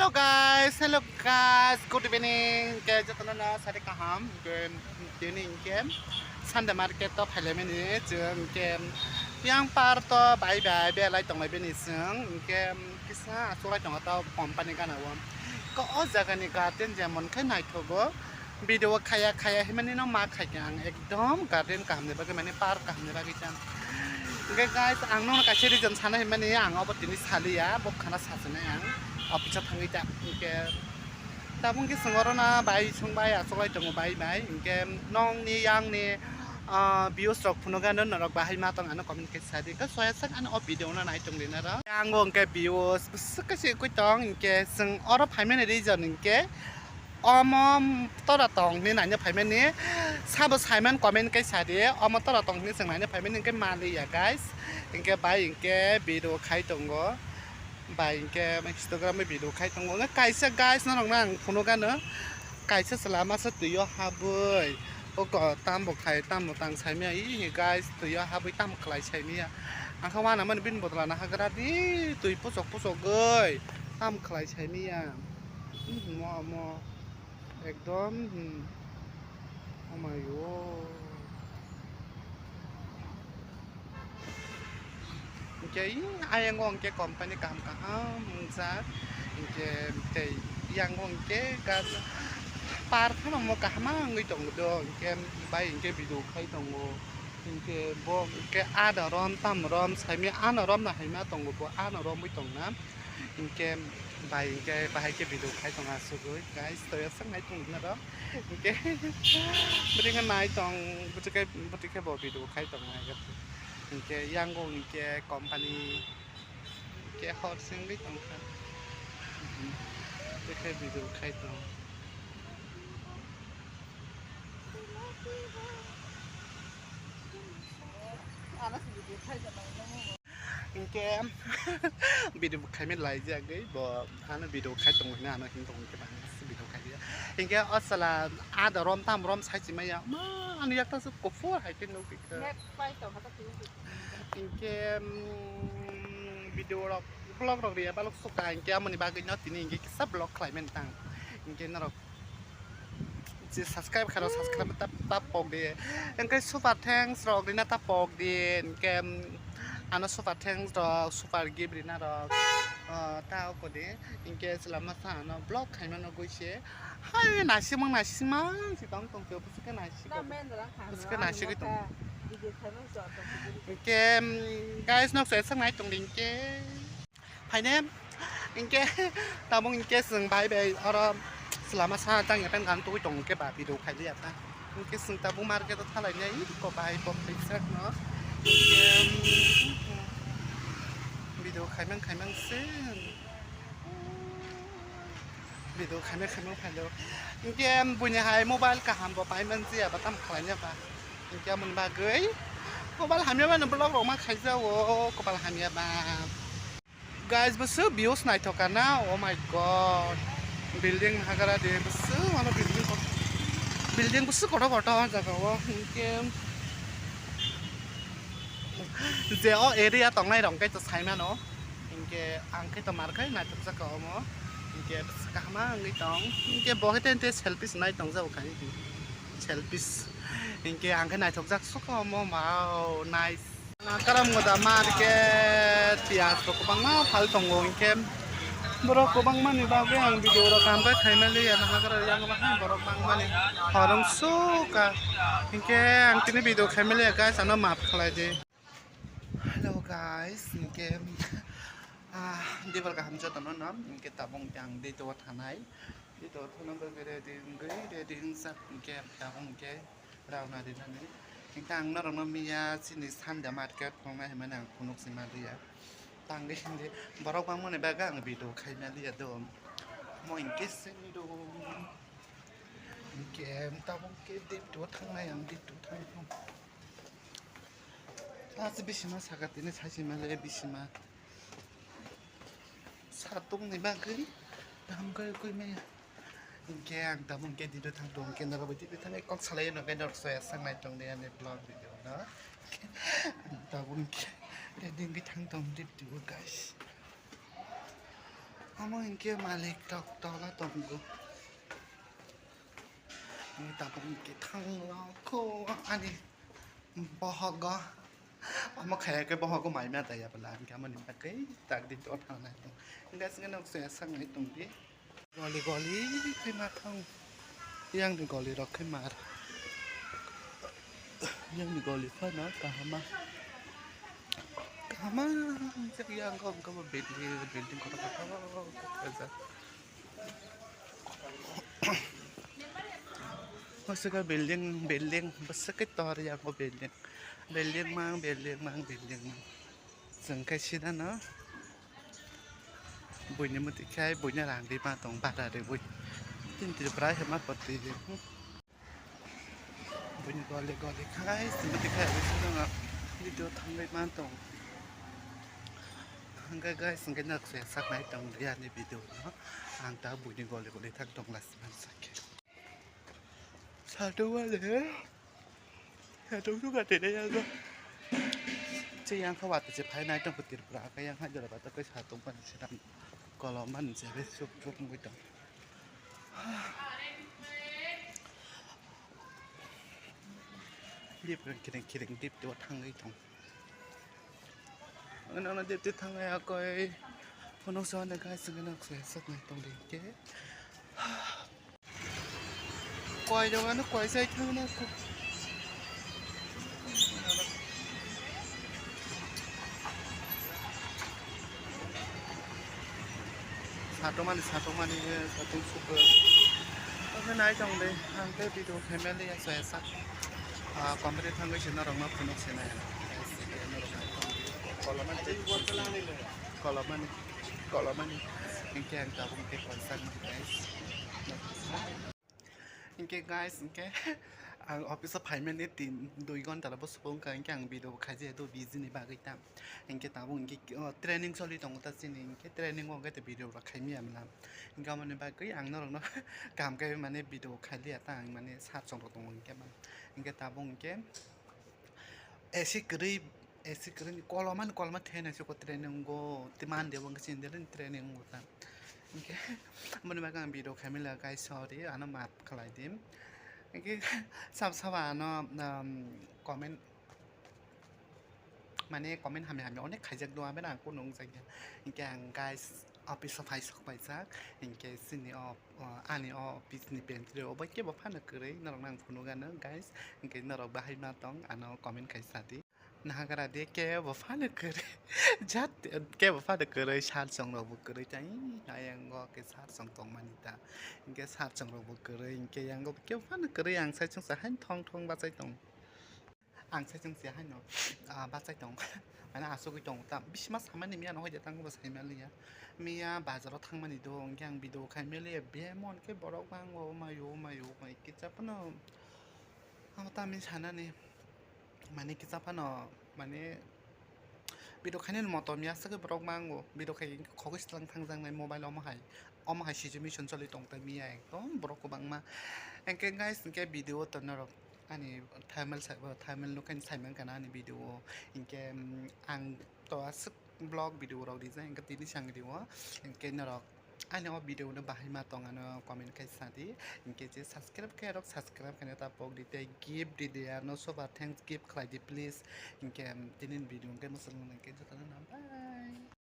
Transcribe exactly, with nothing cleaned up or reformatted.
Hello guys, hello guys, good evening. Ke jotono no sari kaham. Ke tini ke Sunday market to phaile mini chwng ke yang par to bai bai belai tonglai bini chwng ke kisa asulai tongo to company gana o. Ko o jaga ni garden jemon khe naithogo. Video khaya khaya himani no ma khaikha ang ekdom garden kaham ni bagwi mane park kaham ni bagwi ta. Hingke guys, ang nokno kaisa reason sana himani ang obo tini saliya, bo khana sachinai ang office o thangwi ta. Hingke tabuk hingke chwng oro na bai chwng bai achuklai tongo bai bai. Hingke nokni yang ni ah, views rok phunukgano norok bahai ma tong ano comment khe sadi. Hingke soya sak ano o video no nai tong rinaro. Yang o hingke views bwswk khe se kwtong hingke chwng oro phaimani reason hingke Omo tora tong hinwi naina phaimani sabo saiman comment kai sadi, omo tora tong hinwi chwng naina phaimani hwnkhe maliya guys, hwnkhe bai hwnkhe video khai tongo, bai hwnkhe Instagram o video khai tongo, hwnkhe kaisa guys norokno ang phunukgano, kaisa chwla masa twi o habwi oko tambo khai tambo tang saimaya, ih guys twi o habwi tamo khlai saimaya, ang khe uanamani bini bodol ano hagra di twi puchok puchogwi tamo khlai saimaya. Hmm, mo, mo. Ekdom, hmm. Oh my God. Hingke ayang o hingke company kaham kaham wngjak. Hingke tei yang o hingke gaj park phano mo kaham wngwi tongo do. Hingke bai hingke video khai tongo. Hingke bo hingke ada rom tam rom saimya ano rom no haima tongo bo ano romwi tongna. Hingke bai hingke bahai khe video khai tongo asugwi guys, toya sak nai tong naro. Hingke bwtwi khe nai tong, bwtwi khe, bwtwi khe bo video khai tong nai khe. Hingke yang o hingke company hingke hor singwi tongkha. Bwtwi khe video khai tong. Hingke video bo khaimani laijagwi bo ano video khai tongmani ano himtong hingke bangma video khai dia. Hingke o chwla ada rom tam rom sai chimaya ma ano yakta se kuphur hai khe nukgwi kha. Hingke mm, video rok vlog rok riya balok sukha hingke amoni bagwi no tini hingke kisa vlog khlaimani tang hingke norok. Je subscribe khairok subscribe ta, ta pok di. Engke super thanks rok rina ta pok di. Engke, mm, ano super thanks rok, super gift rina rok. Ah, ta oko di. Engke selama sa ano vlog khaima no gwi se. Hai nasimang nasimang si tong tong se busu ke nasi. Busu ke nasi ke tong. Engke, mm, guys nok se sang nai tong di engke. Phaine, hingke tabuk hingke chwng bai bai oro chwlama sana tang ya tang tugui tongo hingke ba video khailiya ta. Hingke chwng tabuk market o thalainai iko bai bo khaijak no. Hingke, mm, video khaimang khaimang se. Video khaimang khaimang phailo. Hingke buini hai mobile kaham bo paiman jiya ba tam khlaina ba. Hingke amoni bagwi mobile hamya ba no vlog rok ma khaijao kopal hamya ba. Guys, busu views naithok kana? Oh my God. Building hagra de busu, ano building kot-, building busu kotor kotor jaga o. Hingke je o area tongnai rok khe to saimano. Hingke ang khe to mar khai naithok jaka omo. Hingke busu kahama wngwi tong. Hingke bo khe tente selfie se nai tong jao khai. Selfie. Hingke ang khe naithok jak suka omo. Wow, nice. Karamgoda market, piyaj rok kwbangma phal tongo, hinkhe borok kwbangma ni bagwi ang video rok kaham khe khaimaliya, naharjak yang bahai borok bangmani horong sukha, hinkhe ang tini video khaimaliya guys, ano maaf khlai di. Hello guys, hinkhe, ah, dibal kaham jotono no, hinkhe tabuk hinkhe ang dito thanai, dito thana bagwi ready wngwi, ready wngjak hinkhe tabuk hinkhe. Rauna rinani. Hingke ang norokno miya chini Sunday market tongnai hwnmani ang phunuk sima liya. Tangwi hindi borok bangmani bagwi ang video khaina liya do. Mo hingke sini do. Hingke tabuk ke date o thangnai ang date o thang thang. Asa bisima saka tini saisima le bisima. Satung ni bagwi dam gari koi maya. Hingke ang tabuk hingke dito thang tongo, hingke norok bai tini thani kok salai no khe norok soya sak nai tong di ani vlog video no. Ang tabuk hingke ready wngwi thang tong di tio guys. Omo hinkhe malik tok tola tongo. Ang tabuk hinkhe thangno kho ani bohogo. Omo khaya khe bohogo mai ma taya bwla hinkhe amoni bagwi tak di to thangnai tong. Hinkhe aswk nok se sak nai tong di. Goli goli khe ma thang. Yang ni goli rok khe mar. Yang ni goli phano kahama. Kahama yang kok kok building building kotor kotor. Masuk ke building building besar ke tor yang ko building. Building mang building mang building mang. Sengkai sida no. Buini muti khai buini rang di ma tong bara de bui. Tin Tripura hema pati de. Buini goli goli khai simi tikhai abo sino nga video thangwi man tong. Hingke guys, hingke nok se sak nai tong dia ni video no. Ang ta buini goli goli thak tong las man sak. Satu wale. Satu tu kate de ya go. Che yang khawa te che phai nai tong Tripura ka yang ha jora ba ta kai satu man se ram. Kolom man se be suk suk ngui tong. Dip kiring kiring dip to thangwi tong. Ano ano dip to thangwi akoi. Phunuk sa hwnwi guys, hwnwi nok se sak nai tong di ke. Koi jong ano koi sai thang na ko. Satomani, satomani, satung suka. Oke, nai tong de, ang tei video family ya, saya sak. Ah, company thangwi se norok no phunuk se nai. Kolomani, kolomani, kolomani. Hingke ang tabuk hingke koi sak nai, guys. Hingke guys, hingke ang office o phaimani tin, dui ghonta rok bo subung kha, hingke ang video bo khaijaya do busy ni bagwi ta. Hingke tabuk hingke, o, training choli tongo ta chini, hingke training o hingke video rok khaimya mla. Hingke amoni bagwi ang norok no kaham khe mane video khailiya ta, ang mane sat chong rok tongo hingke ma. Hingke tabuk hingke A C kwrwi, A C kwrwi ni kolomani koloma thena se ko training go, timan de bo hingke chini de training go ta. Hingke amoni bagwi ang video khaimila guys, sorry, ano maaf khalai di. Hingke sab saba ano, um, comment, mane comment hamya hamya onek khaijak do, abeno ang kunu wngjakya. Hingke ang guys office o phai sok paijak, hingke chini o, o, ani o office ni pantry o bai kebo phano kwrwi, norok no ang phunukgano guys, hingke norok bahai ma tong ano comment khai sa di. Nagra de kebo phano kwrwi. Jat kebo phano kwrwi, sal chong rok bo kwrwi tai. Ayang go ke sal chong tong mani ta. Hingke sal chong rok bo kwrwi, hingke yang go kebo phano kwrwi, ang sai chong sa hain thong thong bachai tong. Ang sai chong sa haino, ah, bachai tong. Mane asugwi tong ta. Bisi ma samani miya no hoide tang bo sai maliya. Miya bazar o thang mani do, hingke ang video khai maliya. Bemon ke borok bang o mayo mayo mai kicha phano. Amo ta min sanani. Mane kicha phano, mane video khainani motom ya, aswk borok mango, video khai khogwi slang thangjaknai mobile omo hai, omo hai situation choli tong ta miya ekdom borok kwbangma. Hingke guys, hingke video to norok ani thumbnail sa-, thumbnail nukhe sai mankha na ani video o, hingke, mm, ang to aswk vlog video rok rijak, hingke tini sang rio, hingke norok ani o video no bahai ma tong ano comment khai sa di, hingke je subscribe khe rok subscribe khaina ta pok di tei gift di de ano soba thanks gift khlai di please, hingke tini video hingke mwswk nang hingke jotono no bye.